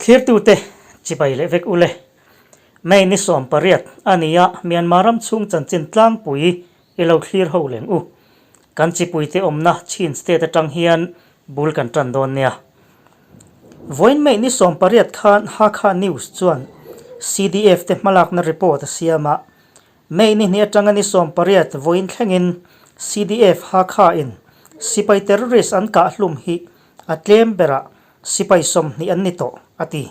Thlirtute chibai leh vek ule. May ni 18 a ni a, Myanmar ram chhung chanchin tlangpui i lo thlir ho leng u. Kan chipuite awmna Chin state atang hian bul kan tan dawn nia. Vawiin May ni 18 khan Hakha News chuan CDF te hmalakna report a siam a, May ni hnih atanga ni 18 vawiin thlengin CDF Hakha in sipai terrorist an kah hlum hi a tlem berah sipai 20 an ni tawh, a ti.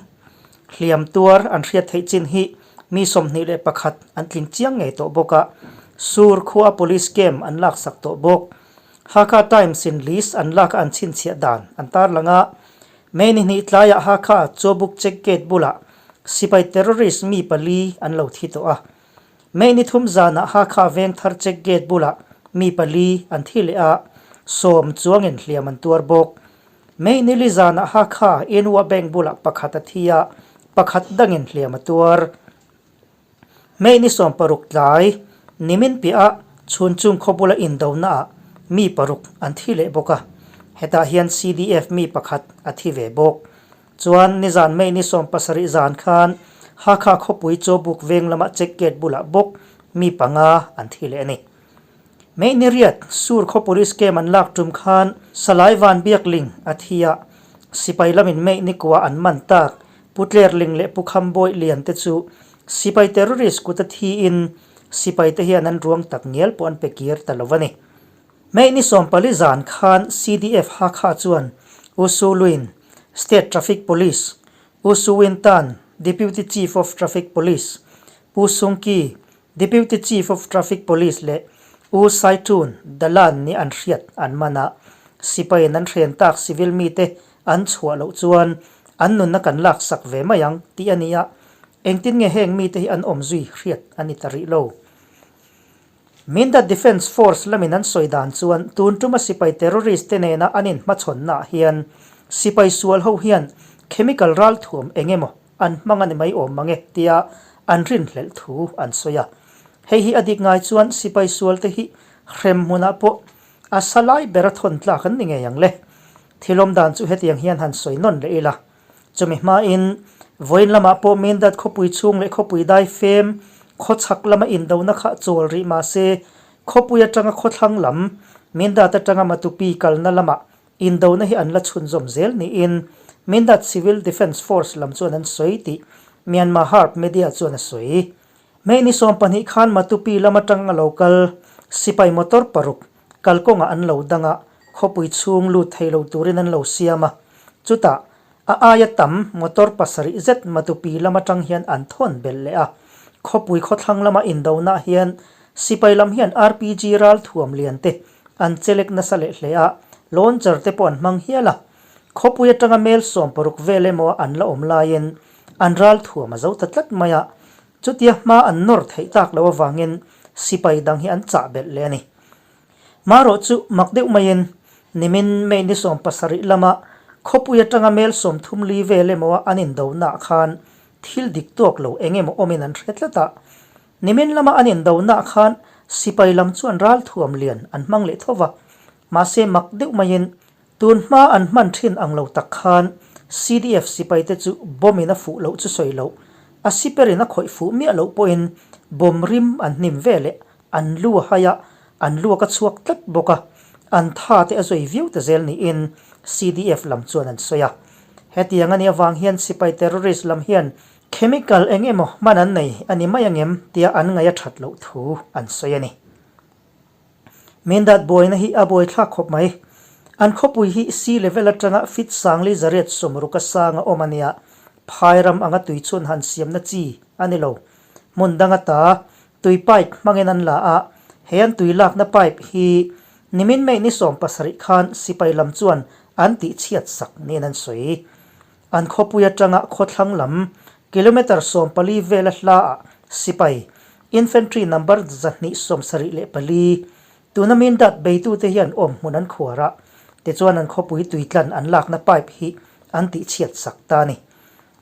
Hliam tuar an hriat theih chin hi mi 21 an tling chiang ngei tawh bawk a, Sur khua police camp an laksak tawh bawk. Hakha Times in list an lak a an chhinchhiah dan an tarlang a, May ni hnih tlaiah Hakha Chawbuk check gate bulah sipai terrorist mi pali an lo thi tawh a. May ni thum zanah Hakha Vengthar check gate bulah mi pali an thi leh a, 10 chuangin hliam an tuar bawk. May ni li zanah Hakha Inwa Bank bulah pakhat a thi a, pakhat dangin hliam a tuar. May ni 60 tlai, nimin piahah chhun chung khaw bula indonaah mi paruk an thi leh bawk a, hetah hian CDF mi pakhat a thi ve bawk. Chuan nizan May ni 70 zan khan Hakha khawpui Chawbuk veng lama check gate bulah bawk mi panga an thi leh a ni. May ni riat Sur khaw police camp an lak tum khan Salai Van Biakling a thi a, sipai lamin May ni kua an man tak Pu Tlerling leh Pu Khambawi Lian te chu sipai terrorist kut a thiin sipai te hian an ruang tak ngial pawh an pe kir ta lo a ni. May ni 14 zan khan CDF Hakha chuan U Su Lwin, State Traffic Police, U Su Win Tan, Deputy Chief of Traffic Police, Pu Sung Ki, Deputy Chief of Traffic Police leh U Sai Tun, Dalan ni an hriat an man a, sipaiin an hren tak civil mite an chhuah loh chuan an nunna kan laksak ve mai ang tih a ni a, engtin nge heng mite hi an awm zui hriat a ni ta rih lo. Mindat Defence Force lamin an sawi dan chuan tun tuma sipai terrorist te nena an inhmachhawnnaah hian sipai sual ho hian chemical ralthuam eng emaw an hmang a ni mai awm mang e tia an rinhlelh thu an sawi a. Hei hi a dik ngai chuan sipai sual te hi hrem hmunah pawh a sa lai bera thawn tlak an ni ngei ang le. Thilawm dan chu hetiang hian han sawi nawn leh ila. Chumi hmain vawiin lamah pawh Mindat khawpui chhung leh khawpui dai fem khawchhak lama indona kha chawl rih mahse khawpui atanga khawthlang lam Mindat atanga Matupi kalna lamah Indona hi an la chhunzawm zel niin Mindat Civil Defence Force lam chuan an sawi tih Myanmar Harp Media chuan a sawi. May ni 12 khan Matupi lam atang a lo kal sipai motor paruk kalkawngah an lo dang a, khawpui chhung lut thei lo turin an lo siam a. Chutah a aia tam motor pasarih zet Matupi lam atang hian an thawn belh leh a. Khawpui khawthlang lama indona hian sipai lam hian RPG ralthuam lian te An chelek nasa leh hle a, launcher te pawh an hmang hial a. Khawpui atanga mel 60 vel emaw an la awm laiin an ral thuam a zo ta tlat mai a, chutia hma an nawr theih tak loh avangin sipai dang hi an chah belh leh a ni. Marawh chu mak deuh maiin nimin May ni 70 lama khawpui atanga mel 34 vel emaw an indonaah khan thil dik tawk lo eng emaw awmin an hre tlat a, Nimin lama an indonaah khan sipai lam chuan ralthuam lian an hmang leh tho va, mahse mak deuh maiin tun hma an hman thin ang lo tak khan CDF sipaite chu bomb in a fuh loh chu sawi loh, a siperin a khawih fuh miah loh pawhin bomb rim an hnim ve leh an lu a hai a, an luak a chhuak tlat bawk a, an tha te a zui viau ta zel niin CDF lam chuan an sawi a. Hetiang a nih avang hian sipai terrorist lam hian Chemical eng emaw hman an nei a ni mai angem tia an ngaih a that loh thu an sawi a ni. Mindat buaina hi a buaithlak khawp mai. An khawpui hi sea level atanga feet sangli zariat 60 a sang a awm a nia, phai ram anga tui chhun han siamna chi a ni lo. Hmun dang ata tui pipe hmangin an la a, he an tui lakna pipe hi nimin May ni 70 khan sipai lam chuan an tihchhiat sak niin an sawi. An khawpui atanga khawthlang lam kilometre 14 vela hlaah sipai, infantry number 274, tuna Mindat beitute hian awm hmun an khuar a, tichuan an khawpui tuitlan an lakna pipe hi an tihchhiat sak ta a ni.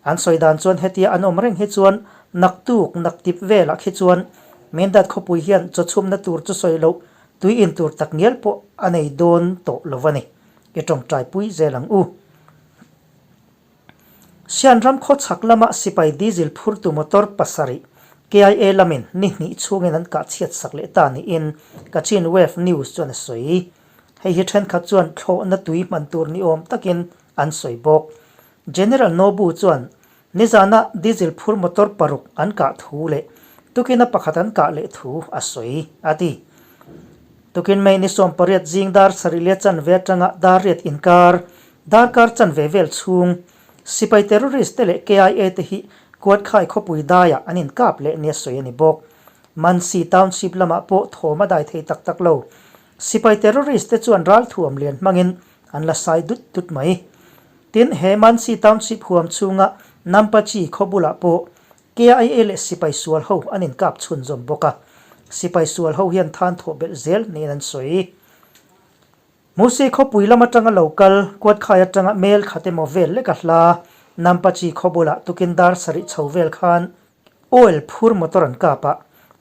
An sawi dan chuan hetia an awm reng hi chuan naktuk naktip velah khi chuan Mindat khawpui hian chawchhumna tur chu sawi loh tui in tur takngial pawh a nei dawn tawh lo a ni. I tawngtaipui zel ang u. Sian ram khawchhak lama sipai diesel phurtu motor pasarih KIA lamin ni hnih chhungin an kah chhiat sak leh ta niin Kachin Wave News chuan a sawi. Hei hi thenkhat chuan thlawhna tui hman tur ni awm takin an sawi bawk. General Nobu chuan nizana diesel phur motor paruk an kah thu leh tukina pakhat an kah leh thu a sawi a ti. Tukin May ni 18 zing dar sarih leh chanve atanga dar riat inkar darkar chanve vel chhung sipai terrorist te leh KIA te hi Kuatkhai khawpui daiah an inkap leh nia sawi a ni bawk. Mansi Township lamah pawh thawm a dai thei tak tak lo. Sipai terrorist te chuan ralthuam lian hmangin an la sai dut dut mai. Tin, he Mansi Township huam chhunga Nampachi khaw bulah pawh KIA leh sipai sual ho an inkap chhunzawm bawk a. Sipai sual ho hian than thawh belh zel niin an sawi. Musi khawpui lam atanga lo kal, Kuatkhai atanga mel khat emaw vel lek a hla, Nampachi khaw bulah tukin dar sarih chho vel khan Oil phur motor an kap a,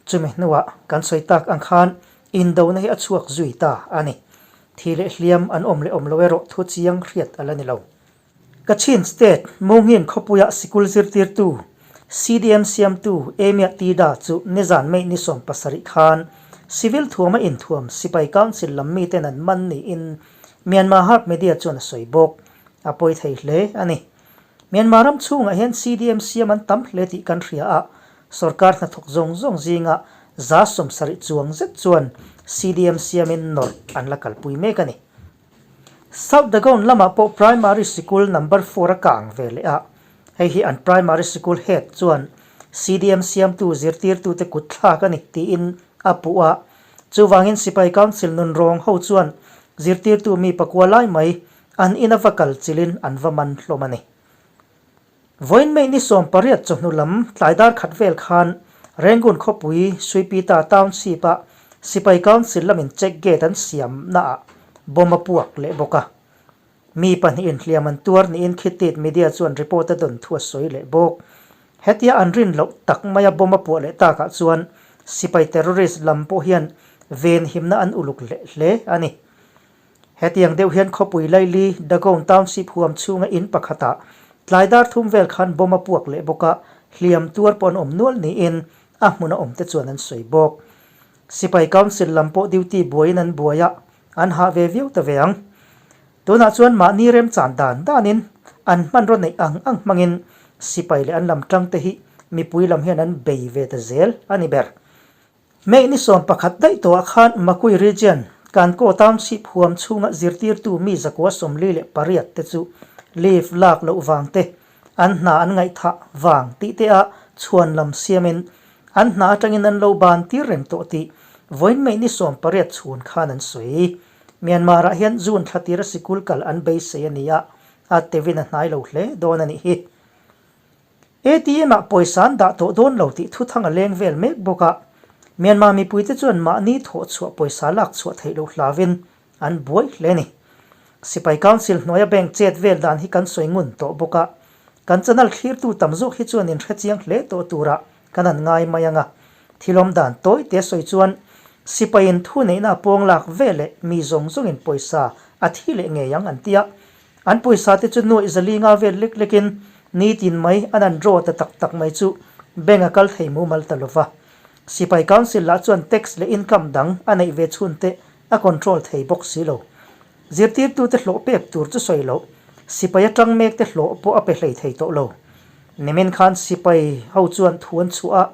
chumi hnuah kan sawi tak ang khan indona hi a chhuak zui ta a ni. Thi leh hliam an awm leh awm lo erawh thu chiang hriat a la ni lo. Kachin State, Munghin khawpuia sikul zirtirtu, CDM siamtu Emia Tida chu nizan May ni 17 khan civil thuama inthuam sipai council lam miten an man niin Myanmar Harp Media chuan a sawi bawk. A pawi thei hle a ni. Myanmar ram chhungah hian CDM siam an tam hle tih kan hria a, sorkar hnathawk zawng zawng zinga 70 chuang zet chuan CDM siamin nawrh an la kalpui mek a ni. South Dagon lamah pawh Primary Sikul Number Four a kang ve leh a, hei hi an Primary Sikul Head chuan CDM siamtu zirtirtute kut thlak a ni tiin a puh a, chuvangin Sipai Council nunrawng ho chuan zirtirtu mi pakua lai mai An in a va kal chilin an va man hlawm a ni. Vawiin May ni 18 chawhnu lam tlai dar khat vel khan Rangoon khawpui Suipita Township-a Sipai Council lamin check gate an siamnaah bomb a puak leh bawk a. Mi pahnihin hliam an tuar niin Khitit media chuan report a dawn thu a sawi leh bawk. Hetia an rin loh tak maia bomb a puah leh takah chuan sipai terrorist lam pawh hian venhimna an uluk leh hle a ni. Hetiang deuh hian khawpui Laili, Dagon Township huam chhunga in pakhatah tlai dar thum vel khan bomb a puak leh bawk a, hliam tuar pawh an awm nual niin a hmuna awmte chuan an sawi bawk. Sipai Council lam pawh duty buaiin an buai a, an hah ve viau ta ve ang. Tunah chuan mahni remchan dan danin an hmanraw neih ang ang hmangin sipai leh an lam tangte hi mipui lam hian an bei ve ta zel a ni ber. May ni 11 daih tawhah khan Makui Region, Kankaw Township huam chhunga zirtirtu mi 148 te chu leave lak loh vang te, an hna an ngaihthah vang tih te ah chhuan lam siamin an hna atangin an lo ban tir reng tawh tih vawiin May ni 18 chhun khan an sawi. Myanmar ah hian June thla tira sikul kal an beisei a ni a, a tevin a hnai lo hle dawn a nih hi. ATM ah pawisa an dah tawh dawn lo tih thuthang a leng vel mek bawk a, Myanmar mipuite chuan mahni thawh chhuah pawisa lak chhuah theih loh hlauin an buai hle a ni. Sipai Council hnuaia bank chet vel dan hi kan sawi ngun tawh bawk a, kan channel thlirtu tam zawk hi chuan inhre chiang hle tawh turah kan han ngai mai ang a. Thil awm dan tawi te sawi chuan sipaiin thu neihna a pawng lak ve leh mi zawng zawngin pawisa a thi leh ngei ang an ti a, An pawisa te chu nuaih zali nga vel lek lekin nitin mai an an draw ta tak tak mai chu bank a kal thei mumal ta lova. Sipai Council lah chuan tax leh income dang a neih ve chhun te a control thei bawk si lo. Zirtirtute hlawh pek tur chu sawi loh, sipai atang mek te hlawh pawh a pe hlei thei tawh lo. Nimin khan sipai ho chuan thu an chhuah a,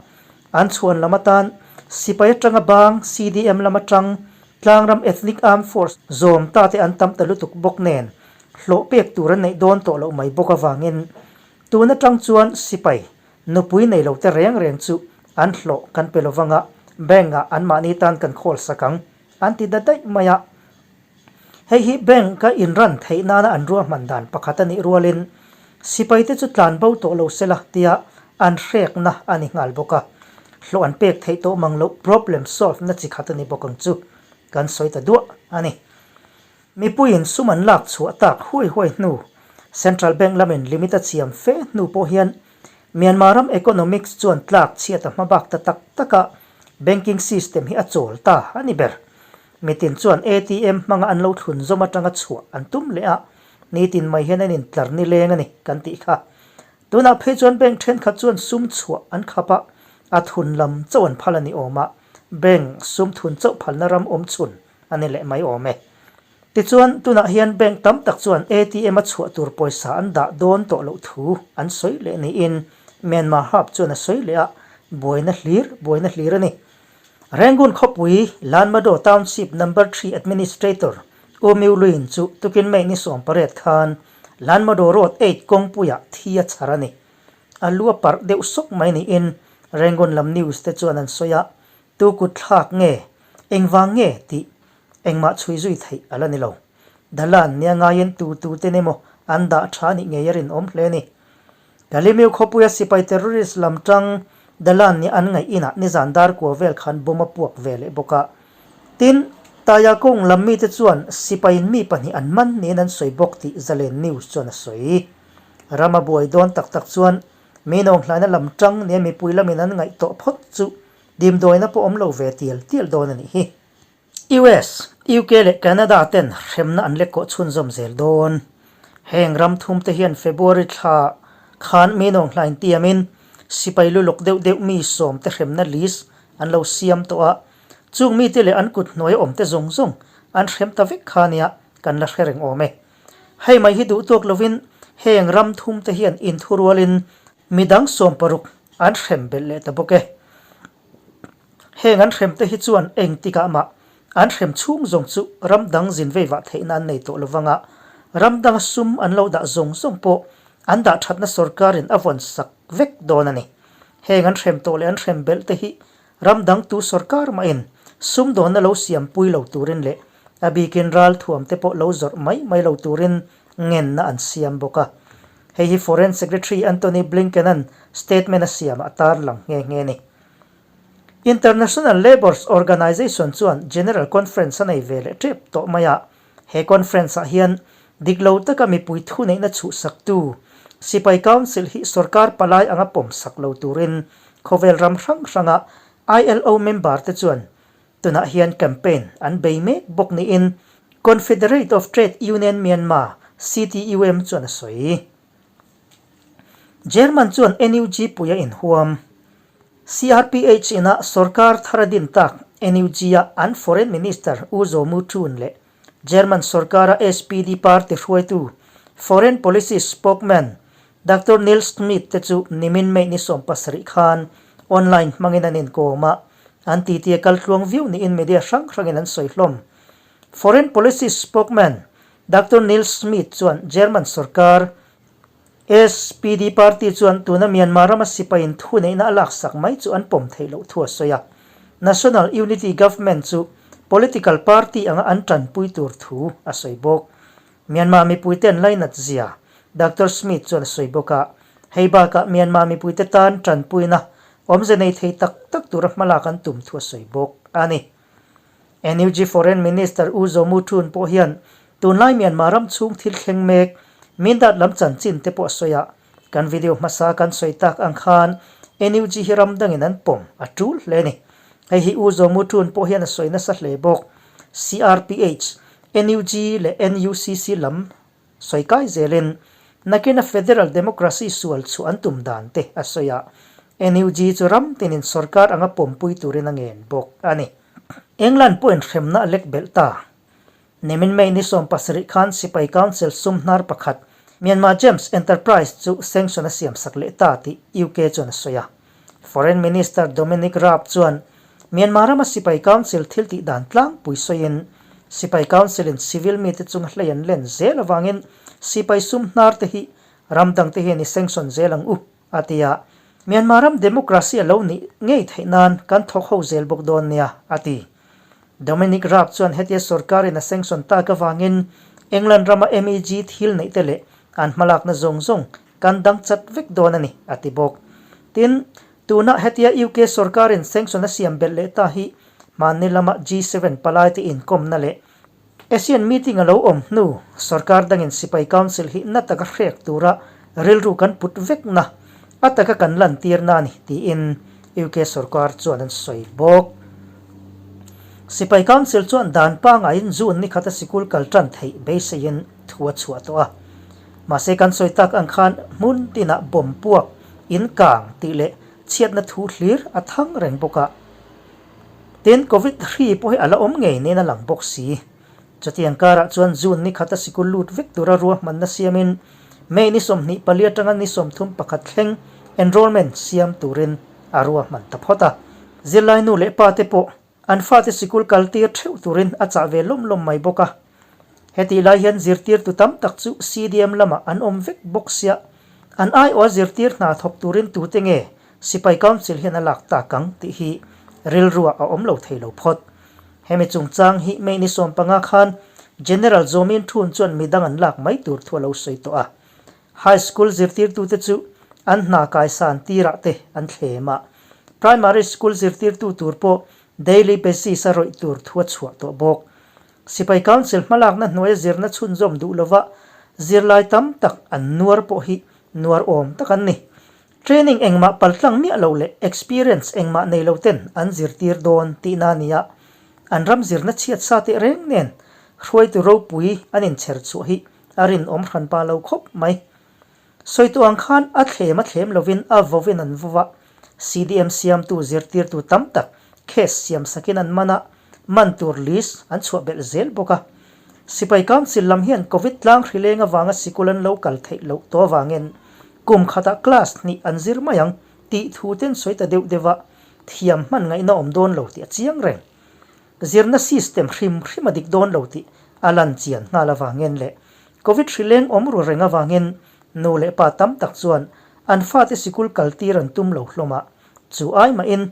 an chhuan lam atan sipai atanga bang CDM lam atang Tlangram Ethnic Armed Force zawm ta te an tam ta lutuk bawk nen hlawh pek tur an neih dawn tawh loh mai bawk avangin tun atang chuan sipai nupui nei lo te reng reng chu an hlawh kan pe lovang a, bank ah anmahni tan kan khawl sak ang an ti da daih mai a. Hei hi bank a inran theih nana an ruahman dan pakhat a nih rualin sipai te chu tlan bo tawh lo sela tia an hrekna a ni nghal bawk a, hlawh an pek theih tawh mang loh problem solve na chi khat a ni bawk ang chu kan sawi ta duah a ni. Mipuiin sum an lak chhuah tak huai huai hnu Central Bank lamin limit a chiam fe hnu pawh hian Myanmar ram economics chuan tlak chhiat a hma bak ta tak tak a, banking system hi a chawl ta a ni ber. Mitin chuan ATM hmanga an lo thlun zawm atanga chhuah an tum leh a, nitin mai hian an intlar nileng a ni kan tih kha. Tunah phei chuan bank thenkhat chuan sum chhuah an khap a, a thun lam chauh an phal a ni awm a, bank sum thun chauh phalna ram awm chhun a ni leh mai awm e. Tichuan, tunah hian bank tam tak chuan ATM a chhuah tur pawisa an dah dawn tawh loh thu an sawi leh niin Myanmar Hub chuan a sawi leh a, buaina hlir buaina hlir a ni. Rangoon khawpui Lanmadaw Township Number Three Administrator U Myu Lwin chu tukin May ni 18 khan Lanmadaw Road Eight kawngpuiah thi a chhar a ni. A lu a parh deuh sawk mai niin Rangoon lam news te chuan an sawi a, tu kut thlak nge, engvang nge tih engmah chhui zui theih a la ni lo. Dalan nia ngaiin tu tu ten emaw an dah tha nih ngei a rinawm hle a ni. Kalimeu khawpuia sipai terrorist lam tang Dalan nih an ngaih inah nizan dar kua vel khan bomb a puak ve leh bawk a. Tin, Taya kawng lam mite chuan sipaiin mi pahnih an man niin an sawi bawk tih Zalen News chuan a sawi. Ram a buai dawn tak tak chuan mi nawnghlaina lam tang nia mipui lamin an ngaih tawh phawt chu dimdawina pawh awm lo ve tial tial dawn a nih hi. US, UK leh Canada ten hremna an lek kawh chhunzawm zel dawn. Heng ram thum te hian February thla khan mi nawnghlain tiamin sipai luluk deuh deuh mi sawm te hremna list an lo siam tawh a, chung mite leh an kut hnuai awm te zawng zawng an hrem ta vek kha nia kan la hre reng awm e. Hei mai hi duh tawk lovin heng ram thum te hian inthurualin midang 16 an hrem belh leh ta bawk e. Heng an hrem te hi chuan engtikah mah an hrem chhung zawng chu ram dang zin vei vah theihna an nei tawh lovang a, ram danga sum an lo dah zawng zawng pawh an dah thatna sorkarin a vawn sak vek dawn a ni. Heng an hrem tawh leh an hrem belh te hi ram dang tu sorkar mahin sum dawnna lo siam pui lo turin leh a bikin ral thuam te pawh lo zawrh mai mai lo turin ngenna an siam bawk a. Hei hi Foreign Secretary Antony Blinken-a'n statement a siamah a tarlang nghe nghe a ni. International Labours Organization chuan General Conference a nei ve leh tep tawh mai a, he conference ah hian dik lo taka mipui thuneihna chhuhsaktu Sipai Council hi sorkar palai anga pawmsak lo turin khawvel ram hrang hranga ILO member te chuan tunah hian campaign an bei mek bawk niin Confederate of Trade Union Myanmar, CTUM, chuan a sawi. German chuan NUG pui a inhuam. CRPH ina sorkar thar a din tak NUG-a an Foreign Minister U Zaw Mu Htun leh German sorkara SPD party hruaitu Foreign Policy Spokesman Doctor Nils Schmid te chu nimin May ni 17 khan online hmangin an inkawm a, an titi a kal tluang viau niin media hrang hrangin an sawi hlawm. Foreign Policy Spokesman Doctor Nils Schmid chuan German sorkar SPD party chuan tuna Myanmar rama sipaiin thuneihna a laksak mai chu an pawm theih loh thu a sawi a. National Unity Government chu political party anga an tanpui tur thu a sawi bawk. Myanmar mipuite an lainat zia Doctor Schmid chuan a sawi bawk a. Hei bakah Myanmar mipuite tan tanpuina awmze nei thei tak tak tura hmalak an tum thu a sawi bawk a ni. NUG Foreign Minister U Zaw Mu Htun pawh hian tunlai Myanmar ram chhung thil thleng mek Mindat lam chanchin te pawh a sawi a, kan video hmasa kan sawi tak ang khan NUG hi ram dangin an pawm a tul hle a ni. Hei hi U Zaw Mu Htun pawh hian a sawi nasa hle bawk. CRPH, NUG leh NUCC lam sawi kai zelin nakina Federal Democracy sual chhuah an tum dan te a sawi a, NUG chu ram tinin sorkar anga pawmpui turin a ngen bawk a ni. England pawhin hremna a lek belh ta. Nimin May ni 17 khan Sipai Council sum hnar pakhat Myanmar Gems Enterprise chu sanction a siamsak leh ta tih UK chuan a sawi a. Foreign Minister Dominic Raab chuan Myanmar rama Sipai Council thil tih dan tlangpui sawiin Sipai Council-in civil mite chunga hlei an len zel avangin sipai sum hnar te hi ram dangte hian i sanction zel ang u, a ti a. Myanmar ram democracy a lo nih ngei theih nan kan thawk ho zel bawk dawn nia, a ti. Dominic Raab chuan hetia sorkarin a sanction tak avangin England rama MEG thil neih te leh an hmalakna zawng zawng kan dang chat vek dawn a ni, a ti bawk. Tin, tunah hetia UK sorkarin sanction a siam belh leh ta hi hmanni lama G7 palaite inkawmna leh ASEAN meeting a lo awm hnu sorkar dangin sipai council hi na taka hrek tura rilru kan put vekna a taka kan lantirna a ni, tiin UK sorkar chuan an sawi bawk. Sipai council chuan dan pangaiin June ni khata sikul kal tan theih beiseiin thu a chhuah tawh a. Mahse kan sawi tak ang khan hmun tinah bomb puak, in kang tih leh chhiatna thu hlir a thang reng bawk a. Tin, Covid hri pawh hi a la awm ngei niin a lang bawk si. Chutiang karah chuan June ni khata sikul lut vek tura ruahmanna siamin May ni 24 atanga ni 31 thleng enrollment siam turin a ruahman ta phawt a. Zirlai nu leh pa te pawh an fate sikul kal tir theuh turin a chah ve lawm lawm mai bawk a. Hetih lai hian zirtirtu tam tak chu CDM lamah an awm vek bawk sia, an aiawha zirtir hna thawk turin tute nge Sipai Council hian a lak tak ang tih hi rilruah a awm lo thei lo phawt. Hemi chungchang hi May ni 15 khan General Zawmin Thun chuan midang an lak mai tur thu a lo sawi tawh a. High School zirtirtute chu an hna kaisan tirah te an thlem a. Primary School zirtirtu tur pawh daily basis a rawih tur thu a chhuah tawh bawk. Sipai Council hmalakna hnuaia zirna chhunzawm duh lova zirlai tam tak an nuar pawh hi nuar awm tak an ni. Training engmah paltlang miah lo leh experience engmah nei lo ten an zirtir dawn tihna a ni a, an ram zirna chhiat sa teh reng nen hruaitu ropui an inchher chhuah hi a rinawm hran pa lo khawp mai. Sawitu ang khan a thlem a thlem lovin a vawin an vaw a, CDM siamtu zirtirtu tam tak case siam sakin an man a, man tur list an chhuah belh zel bawk a. Sipai Council lam hian Covid tlang hrileng avanga sikul an lo kal theih loh tawh avangin kum khatah class hnih an zir mai ang tih thu ten sawi ta deuh deuh a, thiam hman ngaihna awm dawn lo tih a chiang reng. Zirna system hrim hrim a dik dawn lo tih a lan chian nghal avangin leh Covid hrileng awm ru reng avangin nu leh pa tam tak chuan an fate sikul kal tir an tum lo hlawm a, chu ai mahin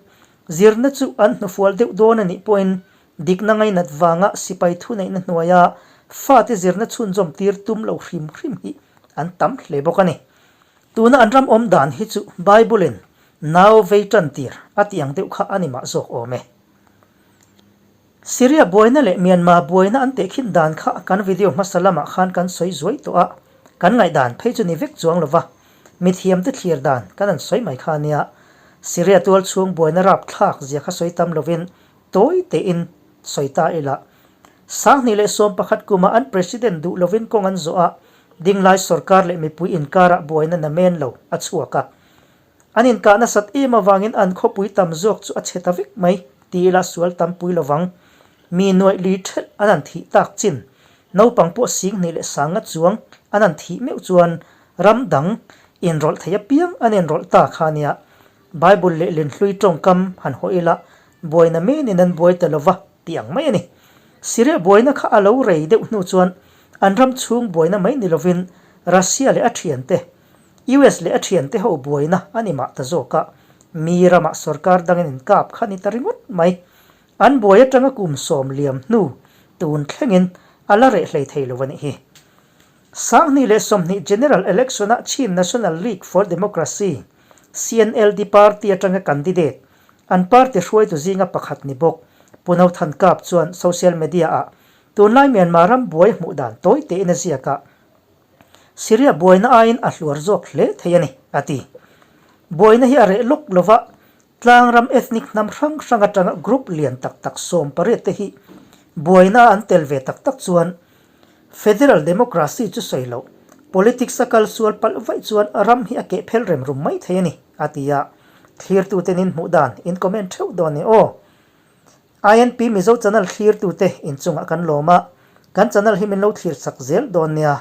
zirna chu an hnufual deuh dawn a nih pawhin dikna ngainat vanga sipai thuneihna hnuaia fate zirna chhunzawm tir tum lo hrim hrim hi an tam hle bawk a ni. Tuna an ram awm dan hi chu Bible-in nau vei tan tir a tih ang deuh kha a ni mah zawk awm e. Syria buaina leh Myanmar buaina an tehkhin dan kha kan video hmasa lamah khan kan sawi zuai tawh a, kan ngaihdan phei chu ni vek chuang lova mithiamte thlir dan kan han sawi mai kha a nia. Syria tual chhung buaina rapthlak zia kha sawi tam lovin tawi tein sawi ta ila. 2011 kumah an president duh lovin kawng an zawh a, dinglai sorkar leh mipui inkarah buaina namen lo a chhuak a. An inkah nasat em avangin an khawpui tam zawk chu a chhe ta vek mai ti ila sual tampui lovang. Mi nuaih li thelh an han thih tak chin. Naupang pawh 2050 chuang an han thih meuh chuan ram dang inrawlh thei apiang an inrawlh ta kha nia. Bible leh Linhlui tawngkam han hawh ila buaina menin an buai ta lova tih ang mai a ni. Syria buaina kha a lo rei deuh hnu chuan an ram chhung buaina mai ni lovin Russia leh a thiante US leh a thiante ho buaina a ni mah ta zawk a, mi ramah sorkar dangin inkap kha ni ta ringawt mai. An buai atanga kum sawm liam hnu tun thlengin a la reh hlei thei lo a nih hi. 2020 General Election-ah Chin National League for Democracy, CNLD, party atanga candidate, an party hruaitu zinga pakhat ni bawk Pu No Than Kap chuan social media-ah tunlai Myanmar ram buai hmuh dan tawi tein a ziak a, Syria buaina aiin a hluar zawk hle thei a ni, a ti. Buaina hi a reh lawk lova, tlangram ethnic hnam hrang hrang atanga group lian tak tak 18 te hi buaina a an tel ve tak tak chuan Federal Democracy chu sawi loh, politics a kal sual palh vaih chuan ram hi a keh phel rem rum mai thei a ni, a ti a. Thlirtuten in hmuh dan in comment theuh dawn ni aw. INP Mizo channel thlirtute inchungah kan lawm a, kan channel hi min lo thlir chak zel dawn nia.